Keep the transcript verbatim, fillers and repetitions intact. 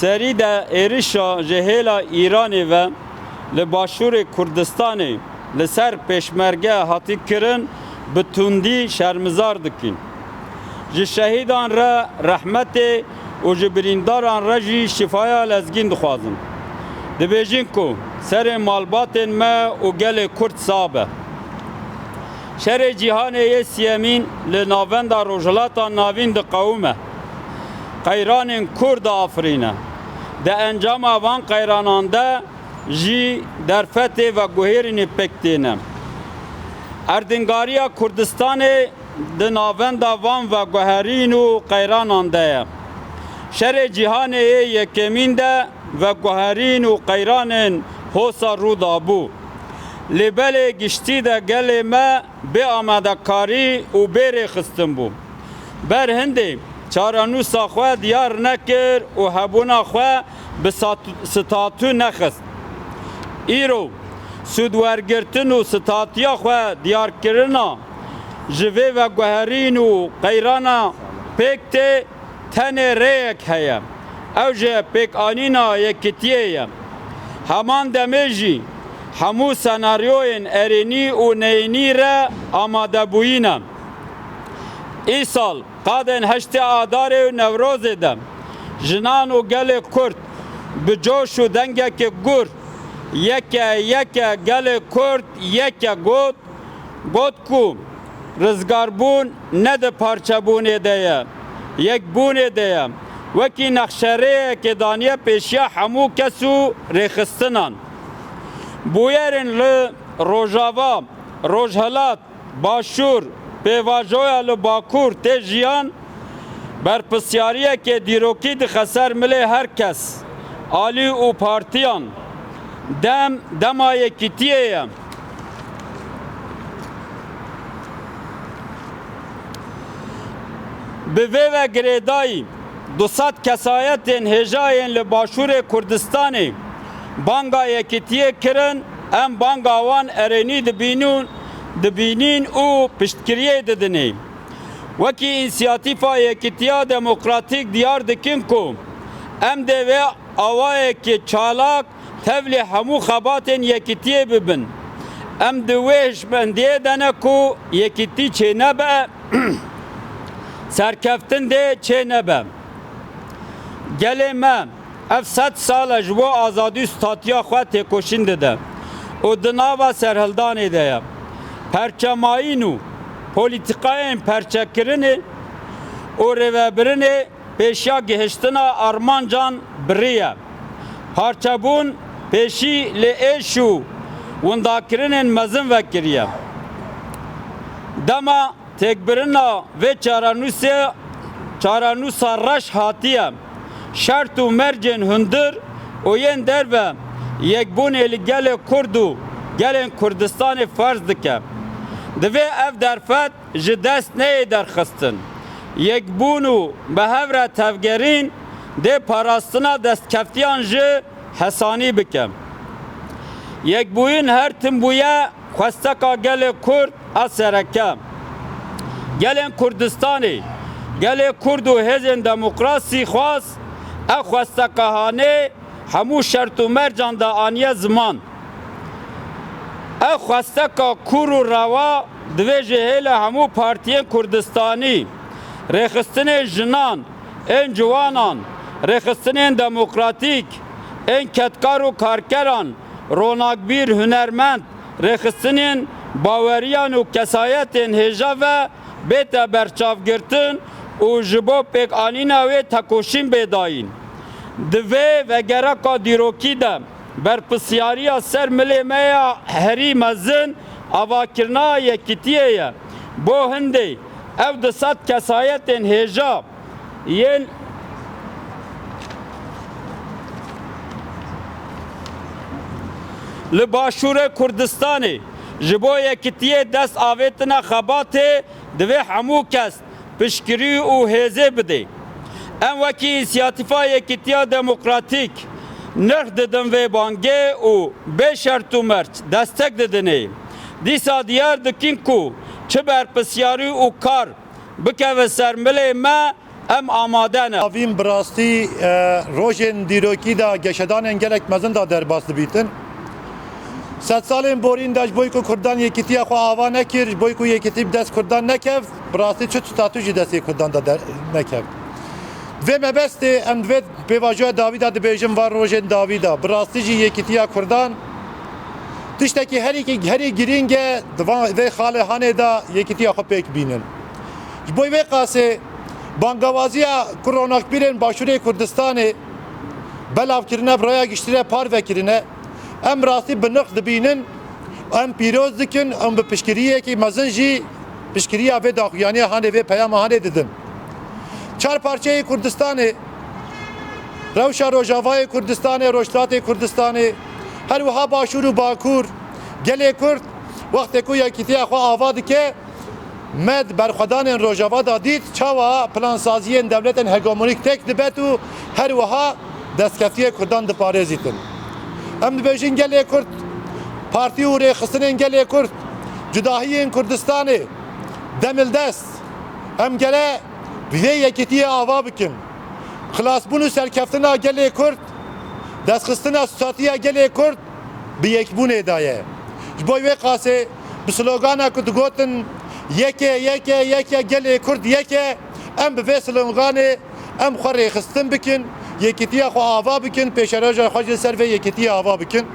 Serî de êrişa ji hêla Îranê ve li başûrê Kurdistanê li ser pêşmerge hatî kirin, bi tundî şermizar dikin. Ji şehîdan re rehmetê û ji birîndaran re jî şîfaya lezgîn dixwazin. Dibêjin ku serê malbatên me û gelê Kurd sax be. Şerê Cîhanê yê siyemîn li navenda Rojhilata Navîn diqewime. Qeyranên Kurd diafirîne. Di encama van qeyranan de jî derfetê veguhêrînê pêk têne. Erdnîgariya Kurdistanê di navenda van veguherîn û qeyranan de ye. Şerê Cîhanê yê yekemîn de veguherîn û qeyranên hosa rû dabû. Lê belê giştî de gelê me bê amadekarî û bê rêxistin bû. Ber hindê çarenûsa xwe diyar nekir û hebûna xwe bi sat-, statû nexist. Îro sûdwergirtin û statûya xwe diyarkirina ji vê veguherîn û qeyrana pêk tê, tenê rêyek heye. Ew jî pêkanîna yekitiyê ye. Heman demê jî hemû senaryoyên erênî û neyênî re amadebûyî ne. Îsal qadên heştê Adarê û Newrozê de jinan û gelê Kurd bi coş û dengekê gur yeke yeke gelê Kurd yeke got, got ku rizgarbûn ne di parçebûnê de ye, yekbûnê de ye. Wekî nexşerêyekê daniye pêşiya hemû kes û rêxistinan. Bûyerên li Rojava, Rojhilat, Başûr, pêvajoya li Bakur tê jiyan, berpirsiyariyekê dîrokî dixe ser milê her kes, alî û partiyan. Dem, dema yekîtiyê ye. Bi vê ve girêdayî, du sed kesayetên hêja yên li Başûrê Kurdistanê banga yekîtiyê kirin, em banga wan erênî dibînin, dibînin û piştgiriyê didinê. Wekî Însiyatîfa Yekîtiya Demokratîk diyar dikin ku em dê vê awayekê çalak tevlî hemû xebatên yekîtiyê bibin. Em di wê hişmendiyê de ne ku yekîtî çênebe, serkeftin dê çênebe. Gelê me ev sed sal e ji bo azadî û statiya xwe têkoşîn dide û di nava serhildanê de ye. Perçemayîn û polîtîkayên perçekirinê û rêvebirinê pêşiya gihiştina armancan birî ye. Parçebûn pêşî li êş û windakirinên mezin vekiriye. Dema têkbirina vê çarenûsê, çarenûsa reş hatiye, şert û mercên hundir û yên derve yekbûnê li gelê Kurd û gelên Kurdistanê ferz dike. Divê ev derfet ji dest neyê derxistin. Yekbûn û bi hev re tevgerîn dê parastina destkeftiyan ji hesanî bike. Yekbûyîn her tim bûye xwesteka gelê Kurd a sereke. Gelên Kurdistanê, gelê Kurd û hêzên demokrasî xwaz, ev xwesteka hanê hemû şert û mercan de aniye ziman. Ev xwesteka kûr û rewa divê ji hêla hemû partiyên Kurdistanî, rêxistinên jinan, ên ciwanan, rêxistinên demokratîk, ên kedkar û karkeran, ronakbîr, hunermend, rêxistinên baweriyan û kesayetên hêja ve bête berçavgirtin û ji bo pêkanîna wê tekoşîn bê dayîn. Di vê vegereka dîrokî de berpirsiyariya ser milê me ya herî mezin avakirina yekîtiyê ye. Bo hindê ev du sed kesayetên hêja yên li Başûrê Kurdistanê ji bo yekitiyê dest avêtine xebatê, divê hemû kes piştgirî û hêzê bidê. Em wekî Însiyatîfa Yekîtiya Demokratîk nirx didin vê bangê û bê şert û merc destek didinê. Dîsa diyar dikin ku çi berpisyarî û kar bikeve ser milê me, Em amade ne. Avîn bi rastî, e, rojên dîrokî de geşedanên gelek mezin de derbas dibîtin. Sedsalên borîn de ji bo ku Kurdan yekîtiya xwe ava nekir, ji bo ku yekîtî bi dest Kurdan nekev, bi rastî çi statû jî destê Kurdan de der-, nekev. Vê mebestê em di vê pêvajoya dawî de dibêjin, van rojên dawî de. Bi rastî jî yekîtiya Kurdan tiştekî herî, herî girîng e, di van, vê xalê hanê de yekîtiya xwe pêk bînin. Ji bo vê qasê bangawaziya ku ronakbîrên Başûrê Kurdistanê belav kirine, bi raya giştî re parve kirine, em rastî bi nirx dibînin, em pîroz dikin, em bi piştgiriyekî mezin jî piştgiriya vê daxuyaniya hanê, vê peyama hanê didin. Çar parçeyê Kurdistanê, rewşa Rojavayê Kurdistanê, Rojhilatê Kurdistanê, her wiha Başûr û Bakur, gelê Kurd wextê ku yekîtiya xwe ava dike, me di berxwedanên Rojava de dît çawa plansaziyên dewletên hegemonîk têk dibet û her wiha destkeftiyê Kurdan diparêzîtin. Em dibêjin gelê Kurd, partî û rêxistinên gelê Kurd, cudahiyên Kurdistanê, demildest, em gere bi vê yekîtiyê ava bikin. Xilasbûn û serkeftina gelê Kurd, destxistina sûsatiya gelê Kurd bi yekbûnê de ye. Ji bo wê qasê bi slogana ku digotin, "Yek e, yek e, yek e, gelê Kurd yek e", em bi vê sloganê em xwe rêxistin bikin, yekîtiya xwe ava bikin, pêşeroja xwe jî li ser vê yekîtiyê ava bikin.